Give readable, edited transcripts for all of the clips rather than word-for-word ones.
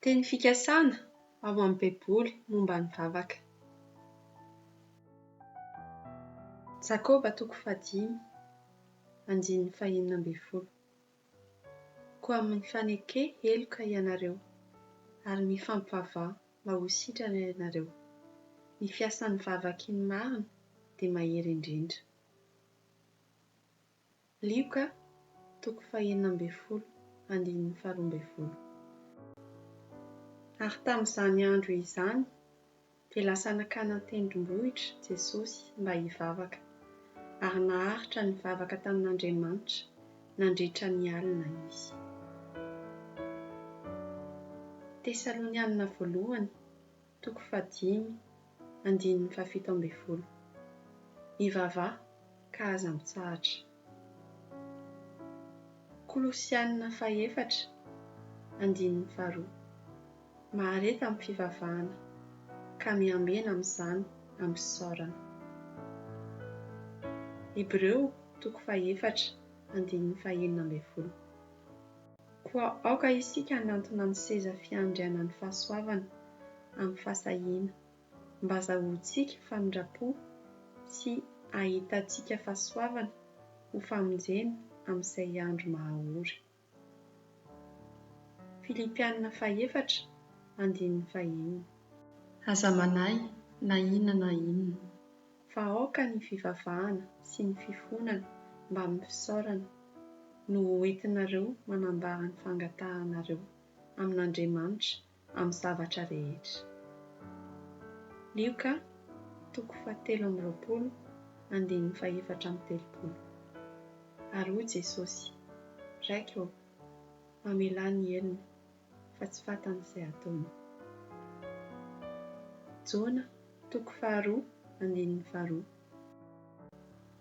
Teny fikasana ao amin'ny Baiboly momba ny vavaka. Jakoba toko fahadimy, andininy fahenina ambin'ny folo. Koa mifaneke heloka ianareo, ary mifampivavaha mba ho sitrana ianareo. Ny fiasan'ny vavaky ny marina dia mahery indrindra. Lioka toko fahenina ambin'ny folo andininy faharoa ambin'ny folo. Ary tamin'izany andro izany dia lasa nankany an-tendrombohitra Jesosy mba hivavaka, ary naharitra nivavaka tamin'Andriamanitra nandritra ny alina Izy. Tesalonianina voalohany toko fahadimy andininy fahafito ambin'ny folo. Mivavaha ka aza mitsahatra. Kolosianina fahefatra andininy faharoa. Mahareta amin'ny fivavahana, ka miambena amin'izany amin'ny fisaorana. Hebreo toko fahefatra andininy fahenina ambin'ny folo. Koa aoka isika hanantona ny seza fiandrianan'ny fahasoavana amin'ny fahasahiana, mba hazahoantsika famindram-po sy hahitantsika fahasoavana ho famonjena amin'izay andro mahaory. Filipiana fahefatra, andininy fahenina. Aza manahy na inona na inona, fa aoka ny fivavahana sy ny fifonana mbamin'ny fisaorana no ho entinareo manambara ny fangatahanareo amin'Andriamanitra amin'ny zavatra rehetra. Lioka toko fahatelo amby roapolo andininy fahefatra amby telopolo. Ary hoy Jesosy, Raiko ô, mamelà ny helony, fa tsy fantany izay ataony. Jona toko faharoa andininy faharoa.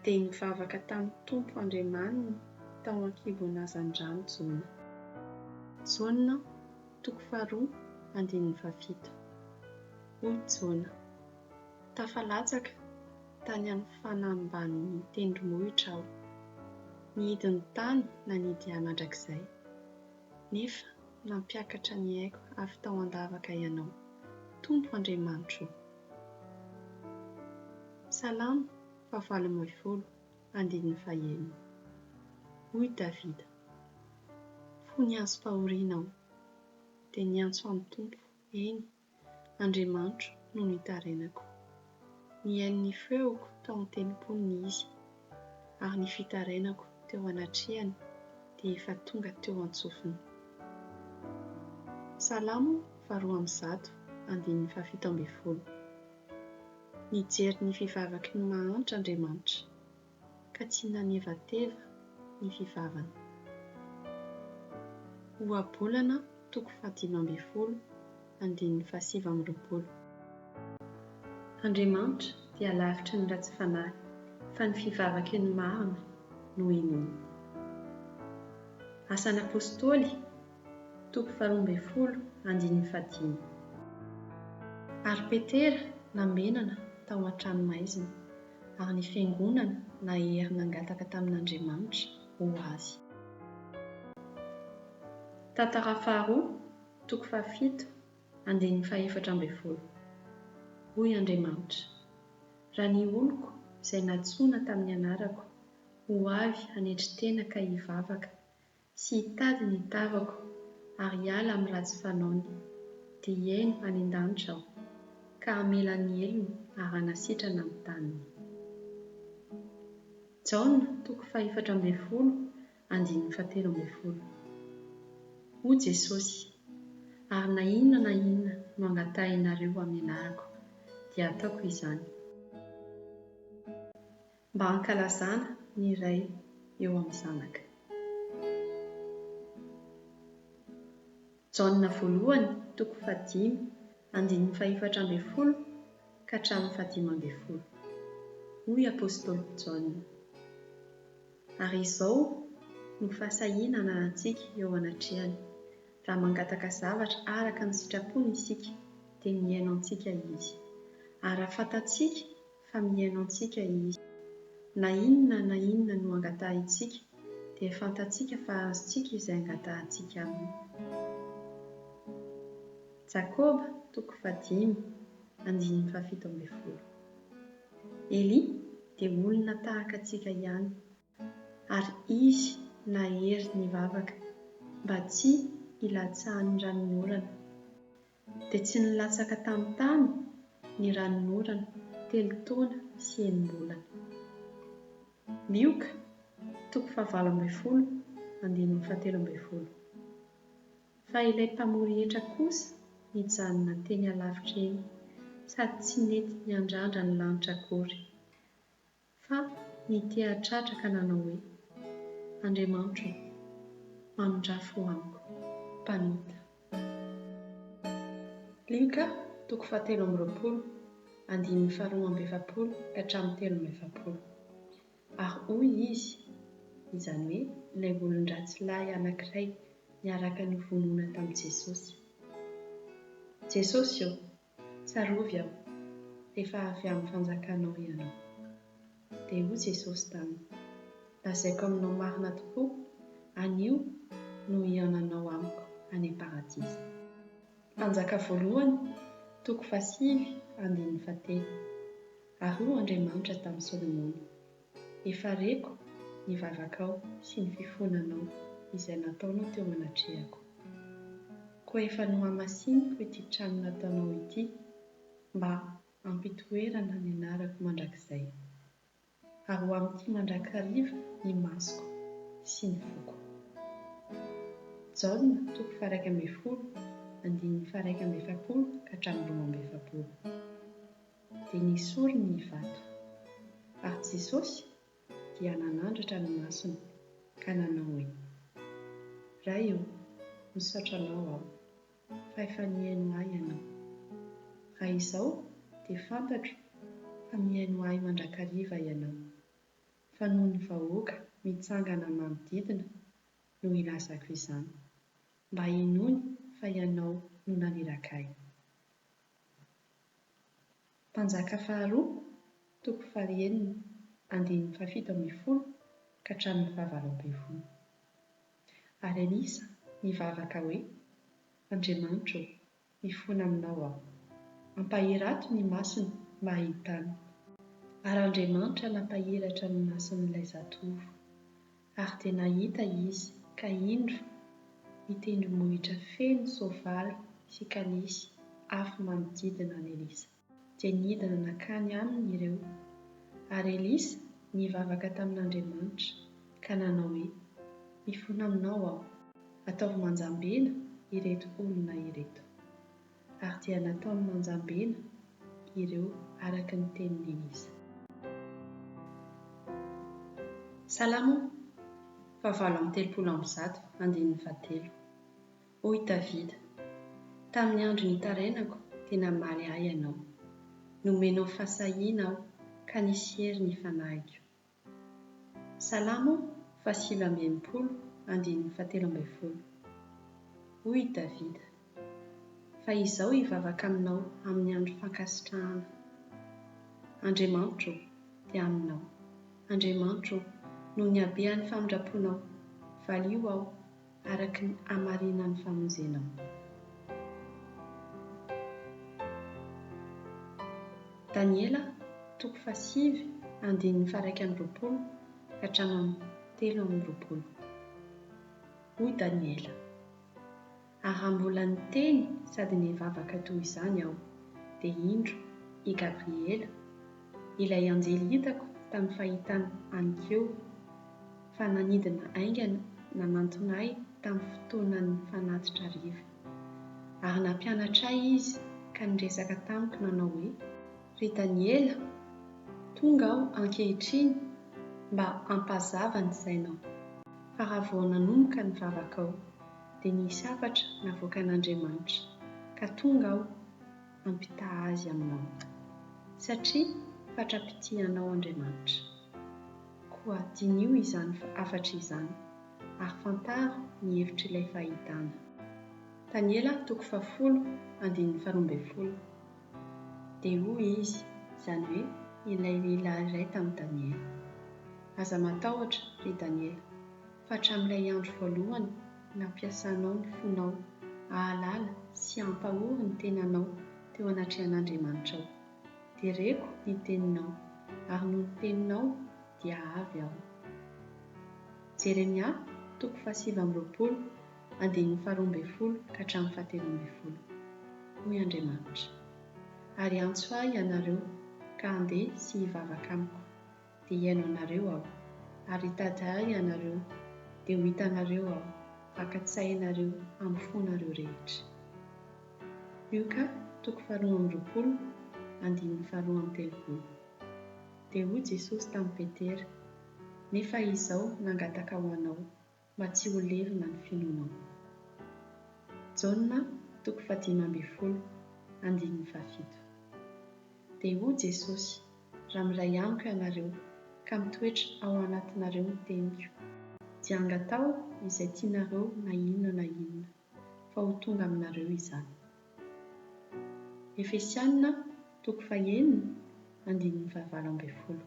Dia nivavaka tamin'ny Tompo Andriamaniny tao an-kibon'ny hazandrano Jona. Jaona toko faharoa andininy fahafito. Hoy Jona, Tafalatsaka tany amin'ny fanambanin'ny tendrombohitra aho. Nihidy ny tany nanidy ahy mandrakizay. Nefa nampiakatra ny aiko avy tao an-davaka Ianao, Tompo Andriamanitro ô. Salamo fahavalo ambin'ny folo, andininy fahenina. Hoy Davida, Fony azom-pahoriana aho, dia niantso an'ny Tompo, eny, Andriamanitro no nitarainako. Nihaino ny feoko tao an-tempoliny Izy, ary ny fitarainako teo anatrehany dia efa tonga teo an-tsofiny. Salamo faharoa amby zato, andininy fahafito ambin'ny folo. Nijery ny fivavaky ny mahantra Andriamanitra, ka tsy nanevateva ny fivavany. Ohabolana toko fahadimy ambin'ny folo, andininy fahasivy amby roapolo. Andriamanitra dia lavitry ny ratsy fanahy, fa ny fivavaky ny marina no henoiny. Asan'ny Apostoly, toko faharoa ambin'ny folo, andininy fahadimy. Ary Petera nambenana tao an-tranomaizina, ary ny fiangonana nahery nangataka tamin'Andriamanitra ho azy. Tantara faharoa, toko fahafito, andininy fahefatra ambin'ny folo. Hoy Andriamanitra, Raha ny oloko, izay nantsoina tamin'ny anarako, ho avy hanetry tena ka hivavaka, sy hitady ny tavako, ary hiala amin'ny ratsy fanaony, dia hihaino any an-danitra Aho, ka hamela ny helony ary hanasitrana ny taniny. Jaona toko fahefatra ambin'ny folo andininy fahatelo ambin'ny folo. Hoy Jesosy, Ary na inona na inona no angatahinareo amin'ny anarako, dia hataoko izany. Mba hankalazana ny Ray eo amin'ny Zanaka. Jaona voalohany toko fahadimy andininy fahefatra ambin'ny folo ka hatramin'ny fahadimy ambin'ny folo. Hoy Apostoly Jaona. Ary izao no fahasahiana ananantsika eo anatrehany, raha mangataka zavatra araka ny sitrapony isika, dia mihaino antsika Izy. Ary raha fantatsika fa mihaino antsika Izy, na inona na inona no angatahintsika, dia fantatsika fa azontsika izay angatahantsika Aminy. Jakoba toko fahadimy andininy fahafito ambin'ny folo. Elia dia olona tahaka antsika ihany, ary izy nahery nivavaka mba tsy hilatsahan'ny ranonorana. Dia tsy nilatsaka tamin'ny tany ny ranonorana telo taona sy enim-bolana. Lioka toko fahavalo ambin'ny folo andininy fahatelo ambin'ny folo. Fa ilay mpamory hetra kosa nijanona teny alavitra eny, sady tsy nety niandrandra ny lanitra akory, fa niteha-tratra ka nanao hoe, Andriamanitro ô, mamindrà fo amiko, mpanota. Lioka toko fahatelo amby roapolo, andininy faharoa amby efapolo ka hatramin'ny 43. Ary hoy izy, izany hoe ilay olon-dratsy lahy anankiray niaraka novonoina tamin'i Jesosy, Jesosy ô, tsarovy aho, rehefa avy amin'ny fanjakanao Ianao. Dia hoy Jesosy taminy, Lazaiko aminao marina tokoa, anio no hihaonanao amiko any am-paradisa. Mpanjaka voalohany, toko fahasivy, andininy fahatelo. Ary hoy Andriamanitra tamin'i Solomona, Efa reko ny vavakao sy ny fifonanao izay nataonao teo anatrehako. Koa efa nohamasiniko ity trano nataonao ity mba hampitoerana ny anarako mandrakizay. Ary ho amin'ity mandrakariva ny masoko sy ny foko. Jaona toko faha-11 andininy faha-41 ka hatramin'ny 42. Dia nesoriny ny vato. Ary Jesosy dia nanandratra ny masony ka nanao hoe, Ray ô, misaotra Anao aho, fa efa nihaino ahy Ianao. Raha izao dia fantatro fa mihaino ahy mandrakariva Ianao, fa noho ny vahoaka mitsangana manodidina no ilazako izany, mba hinoany fa Ianao no naniraka ahy. Mpanjaka faharoa, toko fahaenina, andininy fahafito ambin'ny folo ka hatramin'ny fahavalo ambin'ny folo. Ary Elisa nivavaka hoe, Andriamanitro ô, mifona aminao aho. Ampahirato ny masony mba hahitany. Ary Andriamanitra nampahiratra ny mason'ilay zatovo. Ary dia nahita izy, ka indro, ny tendrombohitra feno soavaly sy kalesy afo manodidina an'i Elisa. Dia nidina nankany aminy ireo. Ary Elisa nivavaka tamin'Andriamanitra, ka nanao hoe, Mifona aminao aho, ataovy manjambena ireto olona ireto. Ary dia nataony manjambena ireo araka ny tenin'i Elisa. Salamo fahavalo amby telopolo amby zato, andininy fahatelo. Hoy Davida, Tamin'ny andro nitarainako dia namaly ahy Ianao. Nomenao fahasahiana aho ka nisy hery ny fanahiko. Salamo fahasivy amby enimpolo, andininy fahatelo ambin'ny folo. Hoy i Davida, Fa izaho hivavaka aminao amin'ny andro fankasitrahana. Andriamanitro ô, dia aminao. Andriamanitro ô, noho ny habean'ny famindram-ponao, valio aho araka ny hamarinan'ny famonjenao. Daniela toko fahasivy andininy faha-21 ka hatramin'ny 23. Hoy Daniela, Ary raha mbola niteny sady nivavaka toy izany aho, dia indro i Gabriela, ilay anjely hitako tamin'ny fahitana aninkeo, fa nanidina haingana nanantona ahy tamin'ny fotoanan'ny fanatitra hariva. Ary nampianatra ahy izy ka niresaka tamiko nanao hoe, Ry Daniela, tonga aho ankehitriny mba hampazava ny sainao. Fa raha vao nanomboka ny vavakao, dia nisy hafatra navoakan'Andriamanitra, ka tonga aho hampitaha azy aminao. Satria fatra-pitia anao Andriamanitra. Koa diniho izany hafatra izany, ary fantaro ny hevitr'ilay fahitana. Daniela toko fahafolo andininy faharoa ambin'ny folo. Dia hoy izy, izany hoe ilay lehilahy iray tamin'i Daniela, Aza matahotra, ry Daniela, fa hatramin'ilay andro voalohany nampiasanao ny fonao hahalala sy hampahory ny tenanao teo anatrehan'Andriamanitrao. Dia reko ny teninao, ary noho ny teninao dia avy aho. Jeremia toko fahasivy amby roapolo, andininy faharoa ambin'ny folo ka hatramin'ny fahatelo ambin'ny folo. Hoy Andriamanitra, Ary hiantso ahy ianareo, ka handeha sy hivavaka amiko, dia hihaino anareo aho. Ary hitady ahy ianareo, dia ho hitanareo aho, raha katsahinareo amin'ny fonareo rehetra. Lioka toko faharoa amby roapolo, andininy faharoa amby telopolo. Dia hoy Jesosy tamin'i Petera, Nefa Izaho nangataka ho anao, mba tsy ho levona ny finoanao. Jaona toko fahadimy ambin'ny folo, andininy fahafito. Dia hoy Jesosy, Raha miray amiko ianareo, ka mitoetra ao anatinareo ny teniko, dia angataho izay tianareo na inona na inona, fa ho tonga aminareo izany. Efesiana toko fahenina, andininy fahavalo ambin'ny folo.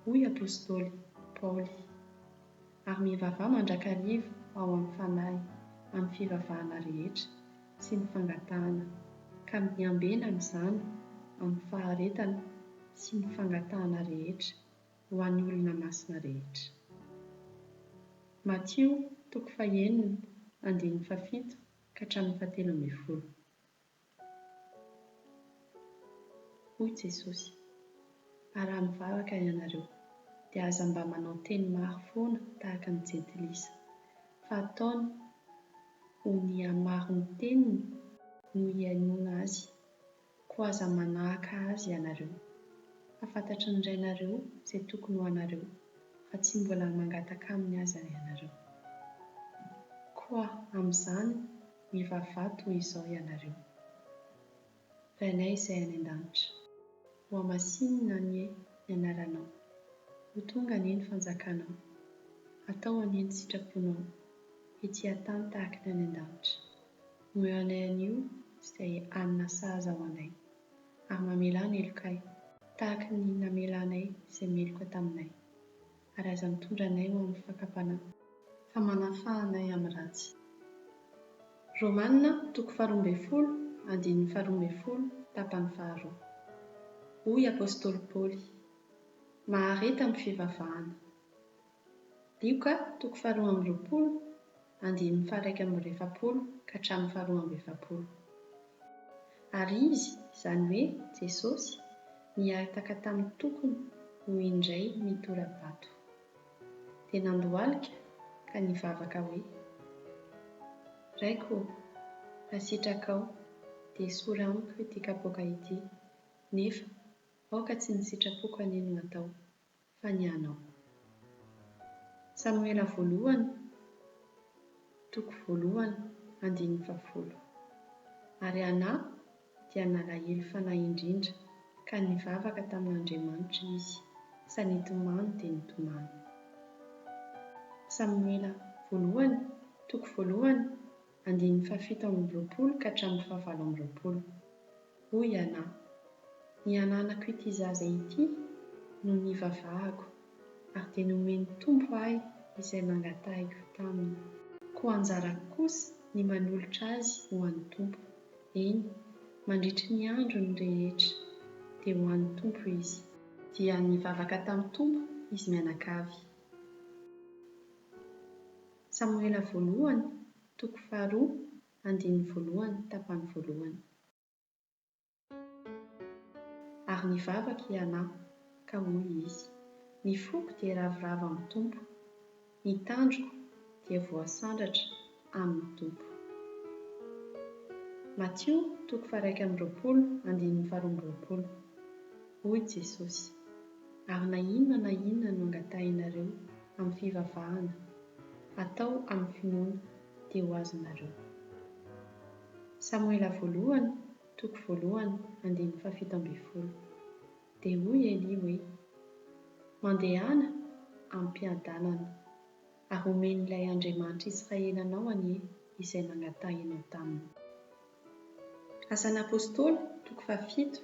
Hoy Apostoly Paoly, Ary mivavaha mandrakariva ao amin'ny Fanahy amin'ny fivavahana rehetra sy ny fangatahana, ka miambena amin'izany amin'ny faharetana sy ny fangatahana rehetra ho an'ny olona masina rehetra. Matio toko fahenina andininy fahafito ka hatramin'ny fahatelo ambin'ny folo. Hoy Jesosy, Ary raha mivavaka ianareo, dia aza mba manao teny maro foana tahaka ny jentilisa, fa ataony ho ny hamaro ny teniny no hihainoana azy, koa aza manahaka azy ianareo, fa fantatry ny Rainareo izay tokony ho anareo, raha tsy mbola mangataka aminy aza ianareo. Koa amin'izany mivavaha toy izao ianareo, Rainay izay any an-danitra, hohamasinina anie ny anaranao, ho tonga anie ny fanjakanao, hatao anie ny sitraponao, ety an-tany tahaka ny any an-danitra. Omeo anay anio izay hanina sahaza ho anay, ary mamelà ny helokay, tahaka ny namelanay izay meloka taminay, ary aza mitondra anay ho amin'ny fakam-panahy, fa manafaha anay amin'ny ratsy. Romana toko faharoa ambin'ny folo andininy faharoa ambin'ny folo tapany faharoa. Hoy Apostoly Paoly, Mahareta amin'ny fivavahana. Lioka toko faharoa amby roapolo, andininy faha-iraika amby efapolo ka hatramin'ny faharoa amby efapolo. Ary Izy, izany hoe Jesosy, nihataka tamin'ny tokony ho indray nitora-bato. Dia nandohalika ka nivavaka hoe, Raiko ô, raha sitrakao, dia esory amiko ity kapoaka ity, nefa aoka tsy ny sitrapoko anie no hatao, fa ny anao. Samoela voalohany, toko voalohany, andininy fahafolo. Ary Hana dia nalahelo fanahy indrindra, ka nivavaka tamin'Andriamanitra izy, sa nitomany dia nitomany. Samoela voalohany, toko voalohany, andininy fahafito amby roapolo ka hatramin'ny fahavalo amby roapolo. Hoy Anà, Ny hananako ity zaza ity no nivavahako, ary dia nomen'ny Tompo ahy izay nangatahiko taminy. Koa anjarako kosa ny manolotra azy ho an'ny Tompo, eny, mandritry ny androny rehetra, dia ho an'ny Tompo izy. Dia nivavaka tamin'ny Tompo izy mianakavy. Samoela voalohany, toko faharoa, andininy voalohany, tapany voalohany. Ary nivavaka i Anà, ka hoy izy, Ny foko dia ravoravo amin'ny Tompo, ny tandroko dia voasandratra amin'ny Tompo. Matio toko faha-21 andininy faharoa amby roapolo. Hoy Jesosy, Ary na inona na inona no angatahinareo amin'ny fivavahana, atao amin'ny finoana, dia ho azonareo. Samoela voalohany, toko voalohany, andininy fahafito ambin'ny folo. Dia hoy Elia hoe, Mandehana amim-piadanana, ary homen'ilay Andriamanitr'i Israely anao anie izay nangatahinao taminy. Asan'ny Apostoly, toko fahafito,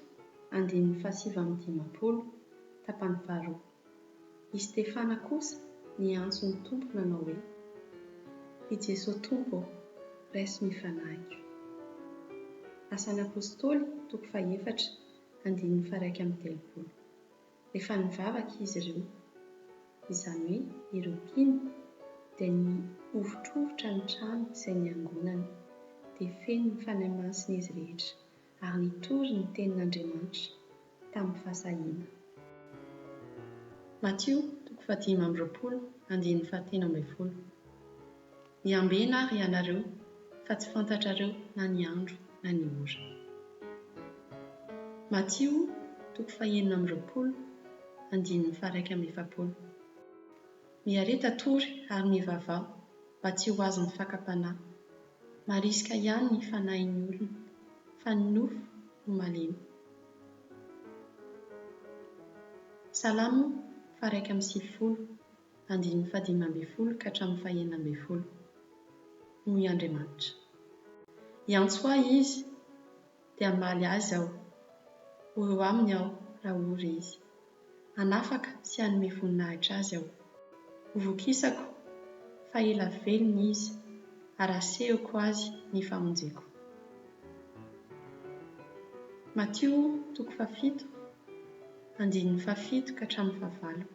andininy fahasivy amby dimampolo, tapany faharoa. I Stefana kosa niantso ny Tompo nanao hoe, Ry Jesoa Tompo ô, Raiso ny fanahiko. Asan'ny Apostoly, toko fahefatra, andininy faha-31. Rehefa nivavaka izy ireo, izany hoe ireo mpino, dia nihovitrovitra ny trano izay niangonany, dia feno ny Fanahy Masina izy rehetra ary nitory ny tenin'Andriamanitra tamin'ny fahasahiana. Matio toko fahadimy amby roapolo andininy fahatelo ambin'ny folo. Miambena ary ianareo, fa tsy fantatrareo na ny andro na ny ora. Matio toko fahenina amby roapolo andininy faha-iraika amby efapolo. Miareta tory ary mivavaha mba tsy ho azon'ny fakam-panahy. Marisika ihany ny fanahin'ny olona, fa ny nofo no malemy. Salamo faha-91, andininy fahadimy ambin'ny folo ka hatramin'ny fahenina ambin'ny folo. Hoy Andriamanitra. Hiantso ahy izy, dia hamaly azy aho. Ho eo aminy aho raha ory izy. Hanafaka sy hanome voninahitra azy aho. Hovokisako fa ela velona izy ary hasehoko azy ny famonjeko. Matio toko fahafito, andininy fahafito ka hatramin'ny fahavalo.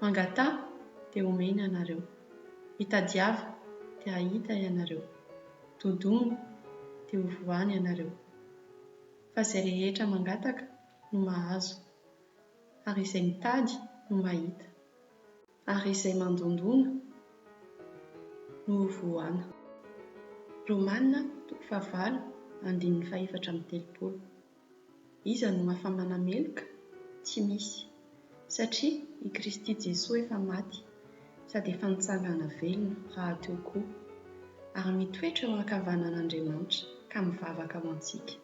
Mangataha dia homena ianareo. Mitadiava dia hahita ianareo. Dodona dia hovohana ianareo. Fa izay rehetra mangataka no mahazo, ary izay mitady no mahita, ary izay mandondona no hovohana. Romana toko fahavalo andininy fahefatra amby telopolo. Iza no afa-manameloka? Tsy misy. Satria i Kristy Jesoa efa maty sady efa nitsangana velona rahateo koa, ary mitoetra eo ankavanan'Andriamanitra ka mivavaka ho antsika.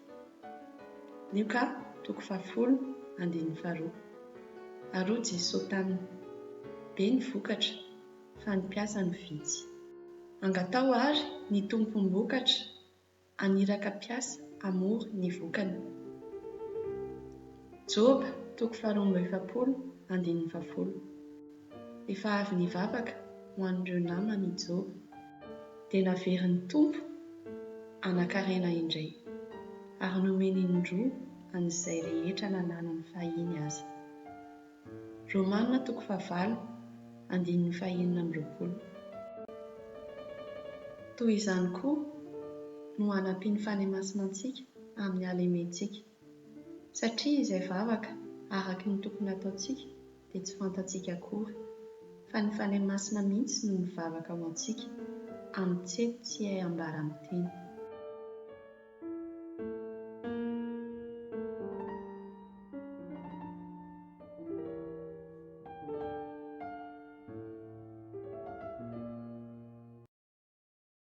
Lioka toko fahafolo andininy faharoa. Ary hoy Jesoa taminy, Be ny vokatra, fa ny mpiasa no vitsy. Angataho àry ny Tompom-bokatra haniraka mpiasa hamory ny vokany. Joba toko faharoa amby efapolo andininy fahafolo. Efa avy nivavaka ho an'ireo namany i Joba, dia naverin'ny Tompo hanan-karena indray, ary nomeny indroa an'izay rehetra nananany fahiny aza. Romana toko fahavalo, andininy fahenina amby roapolo. Toy izany koa no hanampian'ny Fanahy Masina antsika amin'ny halementsika. Satria izay vavaka araka ny tokony hataontsika dia tsy fantatsika akory, fa ny Fanahy Masina mihitsy no mivavaka ho antsika amin'ny tsento tsy hay ambara amin'ny teny.